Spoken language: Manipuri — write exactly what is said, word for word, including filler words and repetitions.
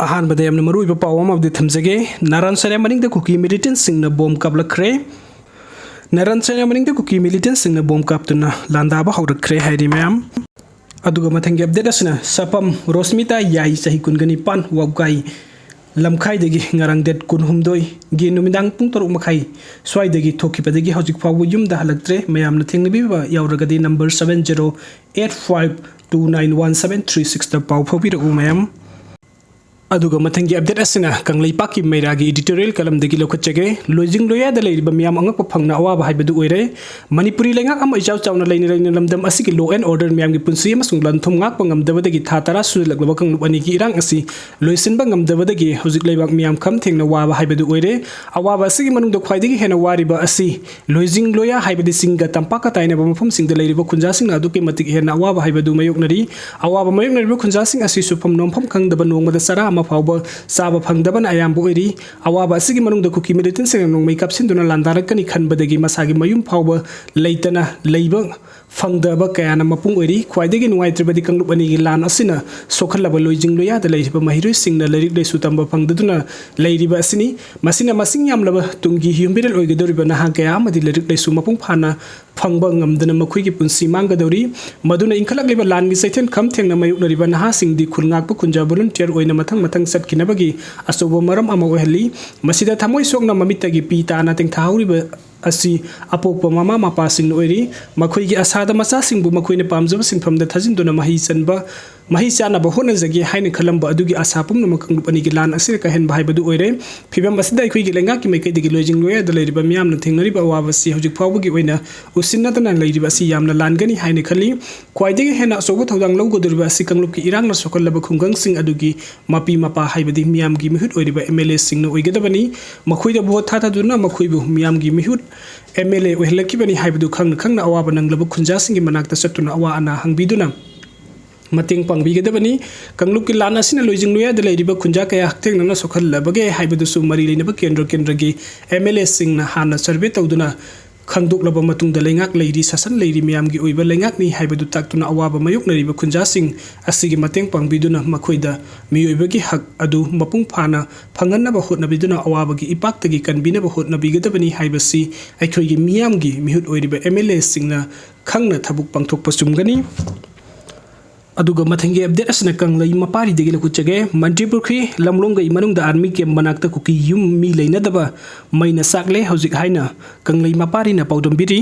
ꯑꯍꯥꯟꯕꯗ ꯌꯥꯝꯅ ꯃꯔꯨꯑꯣꯏꯕ ꯄꯥꯎ ꯑꯃꯕꯨꯗꯤ ꯊꯝꯖꯒꯦ꯫ ꯅꯥꯔꯥꯟ ꯁꯥꯏꯅꯥ ꯃꯅꯤꯡꯗ ꯀꯨꯀꯤ militantꯁꯤꯡꯅ ꯕꯣꯝ ꯀꯥꯞꯂꯛꯈ꯭ꯔꯦ꯫ ꯅꯥꯔꯥꯟ ꯁꯥꯏꯅꯥ ꯃꯅꯤꯡꯗ ꯀꯨꯀꯤ militantꯁꯤꯡꯅ ꯕꯣꯝ ꯀꯥꯞꯇꯨꯅ ꯂꯥꯟꯗꯥꯕ ꯍꯧꯔꯛꯈ꯭ꯔꯦ ꯍꯥꯏꯔꯤ ꯃꯌꯥꯝ꯫ ꯑꯗꯨꯒ ꯃꯊꯪꯒꯤ update ꯑꯁꯤꯅ ꯁꯥꯄꯝ ꯔꯣꯁꯃꯤꯇꯥ ꯌꯥꯏ, ꯆꯍꯤ ꯀꯨꯟꯒ ꯅꯤꯄꯥꯟ, ꯋꯥꯕꯒꯥꯏ ꯂꯝꯈꯥꯏꯗꯒꯤ ꯉꯔꯥꯡ date ꯀꯨꯟꯍꯨꯝꯗꯣꯏꯒꯤ ꯅꯨꯃꯤꯗꯥꯡ ꯄꯨꯡ ꯇꯔꯨꯛ ꯃꯈꯥꯏ ꯁ꯭ꯋꯥꯏꯗꯒꯤ ꯊꯣꯛꯈꯤꯕꯗꯒꯤ ꯍꯧꯖꯤꯛ ꯐꯥꯎꯕ ꯌꯨꯝꯗ ꯍꯜꯂꯛꯇ꯭ꯔꯦ꯫ ꯃꯌꯥꯝꯅ ꯊꯦꯡꯅꯕꯤꯕ ꯌꯥꯎꯔꯒꯗꯤ number seven zero eight five two nine one seven three sixꯇ ꯄꯥꯎ ꯐꯥꯎꯕꯤꯔꯛꯎ ꯃꯌꯥꯝ꯫ ꯑꯗꯨꯒ ꯃꯊꯪꯒꯤ update ꯑꯁꯤꯅ ꯀꯪꯂꯩꯄꯥꯛꯀꯤ ꯃꯩꯔꯥꯒꯤ editorial columnꯗꯒꯤ ꯂꯧꯈꯠꯆꯒꯦ꯫ ꯂꯣꯏꯖꯤꯡ ꯂꯣꯌꯥꯗ ꯂꯩꯔꯤꯕ ꯃꯤꯌꯥꯝ ꯑꯉꯛꯄ ꯐꯪꯅ ꯑꯋꯥꯕ ꯍꯥꯏꯕꯗꯨ ꯑꯣꯏꯔꯦ꯫ ꯃꯅꯤꯄꯨꯔꯤ ꯂꯩꯉꯥꯛ ꯑꯃ ꯏꯆꯥꯎ ꯆꯥꯎꯅ ꯂꯩꯅ ꯂꯩꯅ ꯂꯝꯗꯝ ꯑꯁꯤꯒꯤ law and order ꯃꯤꯌꯥꯝꯒꯤ ꯄꯨꯟꯁꯤ ꯑꯃꯁꯨꯡ ꯂꯟ ꯊꯨꯝ ꯉꯥꯛꯄ ꯉꯝꯗꯕꯗꯒꯤ ꯊꯥ ꯇꯔꯥ ꯁꯨꯖꯤꯜꯂꯛꯂꯕ ꯀꯥꯡꯂꯨꯞ ꯑꯅꯤꯒꯤ ꯏꯔꯥꯡ ꯑꯁꯤ ꯂꯣꯏꯁꯤꯟꯕ ꯉꯝꯗꯕꯗꯒꯤ ꯍꯧꯖꯤꯛ ꯂꯩꯕꯥꯛ ꯃꯤꯌꯥꯝ ꯈꯝ ꯊꯦꯡꯅ ꯋꯥꯕ ꯍꯥꯏꯕꯗꯨ ꯑꯣꯏꯔꯦ꯫ ꯑꯋꯥꯕ ꯑꯁꯤꯒꯤ ꯃꯅꯨꯡꯗ ꯈ꯭ꯋꯥꯏꯗꯒꯤ ꯍꯦꯟꯅ ꯋꯥꯔꯤꯕ ꯑꯁꯤ ꯂꯣꯏꯖꯤꯡ ꯂꯣꯌꯥ ꯍꯥꯏꯕꯗꯤ ꯆꯤꯡꯒ ꯇꯝꯄꯥꯛꯀ ꯇꯥꯏꯅꯕ ꯃꯐꯝꯁꯤꯡꯗ ꯂꯩꯔꯤꯕ ꯈꯨꯟꯖꯥꯁꯤꯡꯅ ꯑꯗꯨꯛꯀꯤ ꯃꯇꯤꯛ ꯍꯦꯟꯅ ꯑꯋꯥꯕ ꯍꯥꯏꯕꯗꯨ ꯃꯥꯌꯣꯛꯅꯔꯤ꯫ ꯑꯋꯥꯕ ꯃꯥꯌꯣꯛꯅꯔꯤꯕ ꯈꯨꯟꯖꯥꯁꯤꯡ ꯑꯁꯤ ꯁꯨꯐꯝ ꯅꯣꯝꯐꯝ ꯈꯪꯗꯕ, ꯅꯣꯡꯃꯗ ꯆꯔꯥ ꯑꯃ ꯐꯥꯎꯕ ꯆꯥꯕ ꯐꯪꯗꯕꯅ ꯑꯌꯥꯝꯕ ꯑꯣꯏꯔꯤ꯫ ꯑꯋꯥꯕ ꯑꯁꯤꯒꯤ ꯃꯅꯨꯡꯗ ꯀꯨꯀꯤ militantꯁꯤꯡꯅ ꯅꯣꯡꯃꯩ ꯀꯥꯞꯁꯤꯟꯗꯨꯅ ꯂꯥꯟꯗꯥꯔꯛꯀꯅꯤ ꯈꯟꯕꯗꯒꯤ ꯃꯁꯥꯒꯤ ꯃꯌꯨꯝ ꯐꯥꯎꯕ ꯂꯩꯇꯅ ꯂꯩꯕ ꯐꯪꯗꯕ ꯀꯌꯥꯅ ꯃꯄꯨꯡ ꯑꯣꯏꯔꯤ꯫ ꯈ꯭ꯋꯥꯏꯗꯒꯤ ꯅꯨꯡꯉꯥꯏꯇ꯭ꯔꯕꯗꯤ ꯀꯥꯡꯂꯨꯞ ꯑꯅꯤꯒꯤ ꯂꯥꯟ ꯑꯁꯤꯅ ꯁꯣꯛꯍꯜꯂꯕ ꯂꯣꯏꯖꯤꯡ ꯂꯣꯌꯥꯗ ꯂꯩꯔꯤꯕ ꯃꯍꯩꯔꯣꯏꯁꯤꯡꯅ ꯂꯥꯏꯔꯤꯛ ꯂꯥꯏꯁꯨ ꯇꯝꯕ ꯐꯪꯗꯗꯨꯅ ꯂꯩꯔꯤꯕ ꯑꯁꯤꯅꯤ꯫ ꯃꯁꯤꯅ ꯃꯁꯤꯡ ꯌꯥꯝꯂꯕ ꯇꯨꯡꯒꯤ ꯌꯨꯝꯕꯤꯔꯦꯜ ꯑꯣꯏꯒꯗꯧꯔꯤꯕ ꯅꯍꯥ ꯀꯌꯥ ꯑꯃꯗꯤ ꯂꯥꯏꯔꯤꯛ ꯂꯥꯏꯁꯨ ꯃꯄꯨꯡ ꯐꯥꯅ ꯐꯪꯕ ꯉꯝꯗꯅ ꯃꯈꯣꯏꯒꯤ ꯄꯨꯟꯁꯤ ꯃꯥꯡꯒꯗꯧꯔꯤ꯫ ꯃꯗꯨꯅ ꯏꯟꯈꯠꯂꯛꯂꯤꯕ ꯂꯥꯟꯒꯤ ꯆꯩꯊꯦꯡ ꯈꯝ ꯊꯦꯡꯅ ꯃꯥꯌꯣꯛꯅꯔꯤꯕ ꯅꯍꯥꯁꯤꯡꯗꯤ ꯈꯨꯜ ꯉꯥꯛꯄ ꯈꯨꯟꯖꯥ volunteer ꯑꯣꯏꯅ ꯃꯊꯪ ꯃꯊꯪ ꯆꯠꯈꯤꯅꯕꯒꯤ ꯑꯆꯧꯕ ꯃꯔꯝ ꯑꯃ ꯑꯣꯏꯍꯜꯂꯤ꯫ ꯃꯁꯤꯗ ꯊꯃꯣꯏ ꯁꯣꯛꯅ ꯃꯃꯤꯠꯇꯒꯤ ꯄꯤ ꯇꯥꯅ ꯇꯦꯡꯊꯥꯍꯧꯔꯤꯕ ꯑꯁꯤ ꯑꯄꯣꯛꯄ ꯃꯃꯥ ꯃꯄꯥꯁꯤꯡꯅ ꯑꯣꯏꯔꯤ꯫ ꯃꯈꯣꯏꯒꯤ ꯑꯁꯥꯗ ꯃꯆꯥꯁꯤꯡꯕꯨ ꯃꯈꯣꯏꯅ ꯄꯥꯝꯖꯕ ꯁꯤꯟꯐꯝꯗ ꯊꯥꯖꯤꯟꯗꯨꯅ ꯃꯍꯩ ꯆꯟꯕ, ꯃꯍꯩ ꯆꯥꯅꯕ ꯍꯣꯠꯅꯖꯒꯦ ꯍꯥꯏꯅ ꯈꯜꯂꯝꯕ ꯑꯗꯨꯒꯤ ꯑꯁꯥ ꯄꯨꯝꯅꯃꯛ ꯀꯥꯡꯂꯨꯞ ꯑꯅꯤꯒꯤ ꯂꯥꯟ ꯑꯁꯤꯅ ꯀꯥꯏꯍꯟꯕ ꯍꯥꯏꯕꯗꯨ ꯑꯣꯏꯔꯦ꯫ ꯐꯤꯕꯝ ꯑꯁꯤꯗ ꯑꯩꯈꯣꯏꯒꯤ ꯂꯩꯉꯥꯛꯀꯤ ꯃꯥꯏꯀꯩꯗꯒꯤ ꯂꯣꯏꯖꯤꯡ ꯂꯣꯌꯥꯗ ꯂꯩꯔꯤꯕ ꯃꯤꯌꯥꯝꯅ ꯊꯦꯡꯅꯔꯤꯕ ꯑꯋꯥꯕ ꯑꯁꯤ ꯍꯧꯖꯤꯛ ꯐꯥꯎꯕꯒꯤ ꯑꯣꯏꯅ ꯎꯁꯤꯟꯅꯗꯅ ꯂꯩꯔꯤꯕ ꯑꯁꯤ ꯌꯥꯝꯅ ꯂꯥꯟꯒꯅꯤ ꯍꯥꯏꯅ ꯈꯜꯂꯤ꯫ ꯈ꯭ꯋꯥꯏꯗꯒꯤ ꯍꯦꯟꯅ ꯑꯆꯧꯕ ꯊꯧꯗꯥꯡ ꯂꯧꯒꯗꯧꯔꯤꯕ ꯑꯁꯤ ꯀꯥꯡꯂꯨꯞꯀꯤ ꯏꯔꯥꯡꯅ ꯁꯣꯛꯍꯜꯂꯕ ꯈꯨꯡꯒꯪꯁꯤꯡ ꯑꯗꯨꯒꯤ ꯃꯄꯤ ꯃꯄꯥ ꯍꯥꯏꯕꯗꯤ ꯃꯤꯌꯥꯝꯒꯤ ꯃꯤꯍꯨꯠ ꯑꯣꯏꯔꯤꯕ MLAꯁꯤꯡꯅ ꯑꯣꯏꯒꯗꯕꯅꯤ꯫ ꯃꯈꯣꯏꯗ vote ꯊꯥꯗꯗꯨꯅ ꯃꯈꯣꯏꯕꯨ ꯃꯤꯌꯥꯝꯒꯤ ꯃꯤꯍꯨꯠ MLA ꯑꯣꯏꯍꯜꯂꯛꯈꯤꯕꯅꯤ ꯍꯥꯏꯕꯗꯨ ꯈꯪꯅ ꯈꯪꯅ ꯑꯋꯥꯕ ꯅꯪꯂꯕ ꯈꯨꯟꯖꯥꯁꯤꯡꯒꯤ ꯃꯅꯥꯛꯇ ꯆꯠꯇꯨꯅ ꯑꯋꯥ ꯑꯅꯥ ꯍꯪꯕꯤꯗꯨꯅ ꯃꯇꯦꯡ ꯄꯥꯡꯕꯤꯒꯗꯕꯅꯤ꯫ ꯀꯥꯡꯂꯨꯞꯀꯤ ꯂꯥꯟ ꯑꯁꯤꯅ ꯂꯣꯏꯖꯤꯡ ꯂꯣꯌꯥꯗ ꯂꯩꯔꯤꯕ ꯈꯨꯟꯖꯥ ꯀꯌꯥ ꯍꯛꯊꯦꯡꯅꯅ ꯁꯣꯛꯍꯜꯂꯕꯒꯦ ꯍꯥꯏꯕꯗꯨꯁꯨ ꯃꯔꯤ ꯂꯩꯅꯕ ꯀꯦꯟꯗ꯭ꯔ ꯀꯦꯟꯗ꯭ꯔꯒꯤ MLAꯁꯤꯡꯅ ꯍꯥꯟꯅ survey ꯇꯧꯗꯨꯅ ꯈꯪꯗꯣꯛꯂꯕ ꯃꯇꯨꯡꯗ ꯂꯩꯉꯥꯛ ꯂꯩꯔꯤ, ꯁꯥꯁꯟ ꯂꯩꯔꯤ ꯃꯤꯌꯥꯝꯒꯤ ꯑꯣꯏꯕ ꯂꯩꯉꯥꯛꯅꯤ ꯍꯥꯏꯕꯗꯨ ꯇꯥꯛꯇꯨꯅ ꯑꯋꯥꯕ ꯃꯥꯌꯣꯛꯅꯔꯤꯕ ꯈꯨꯟꯖꯥꯁꯤꯡ ꯑꯁꯤꯒꯤ ꯃꯇꯦꯡ ꯄꯥꯡꯕꯤꯗꯨꯅ ꯃꯈꯣꯏꯗ ꯃꯤꯑꯣꯏꯕꯒꯤ ꯍꯛ ꯑꯗꯨ ꯃꯄꯨꯡ ꯐꯥꯅ ꯐꯪꯍꯟꯅꯕ ꯍꯣꯠꯅꯕꯤꯗꯨꯅ ꯑꯋꯥꯕꯒꯤ ꯏꯄꯥꯛꯇꯒꯤ ꯀꯟꯕꯤꯅꯕ ꯍꯣꯠꯅꯕꯤꯒꯗꯕꯅꯤ ꯍꯥꯏꯕꯁꯤ ꯑꯩꯈꯣꯏꯒꯤ ꯃꯤꯌꯥꯝꯒꯤ ꯃꯤꯍꯨꯠ ꯑꯣꯏꯔꯤꯕ ꯑꯦꯝ ꯑꯦꯜ ꯑꯦꯁꯤꯡꯅ ꯈꯪꯅ ꯊꯕꯛ ꯄꯥꯡꯊꯣꯛꯄ ꯆꯨꯝꯒꯅꯤ꯫ ꯑꯗꯨꯒ ꯃꯊꯪꯒꯤ ꯑꯞꯗꯦꯠ ꯑꯁꯤꯅ ꯀꯪꯂꯩ ꯃꯄꯥꯔꯤꯗꯒꯤ ꯂꯧꯈꯠꯆꯒꯦ꯫ ꯃꯟꯇ꯭ꯔꯤ ꯄꯨꯈ꯭ꯔꯤ ꯂꯝꯂꯣꯡꯒꯩ ꯃꯅꯨꯡꯗ ꯑꯥꯔꯃꯤ ꯀꯦꯝ ꯃꯅꯥꯛꯇ ꯀꯨꯀꯤ ꯌꯨꯝ ꯃꯤ ꯂꯩꯅꯗꯕ ꯃꯩꯅ ꯆꯥꯛꯂꯦ ꯍꯧꯖꯤꯛ ꯍꯥꯏꯅ ꯀꯪꯂꯩ ꯃꯄꯥꯔꯤꯅ ꯄꯥꯎꯗꯝꯕꯤꯔꯤ꯫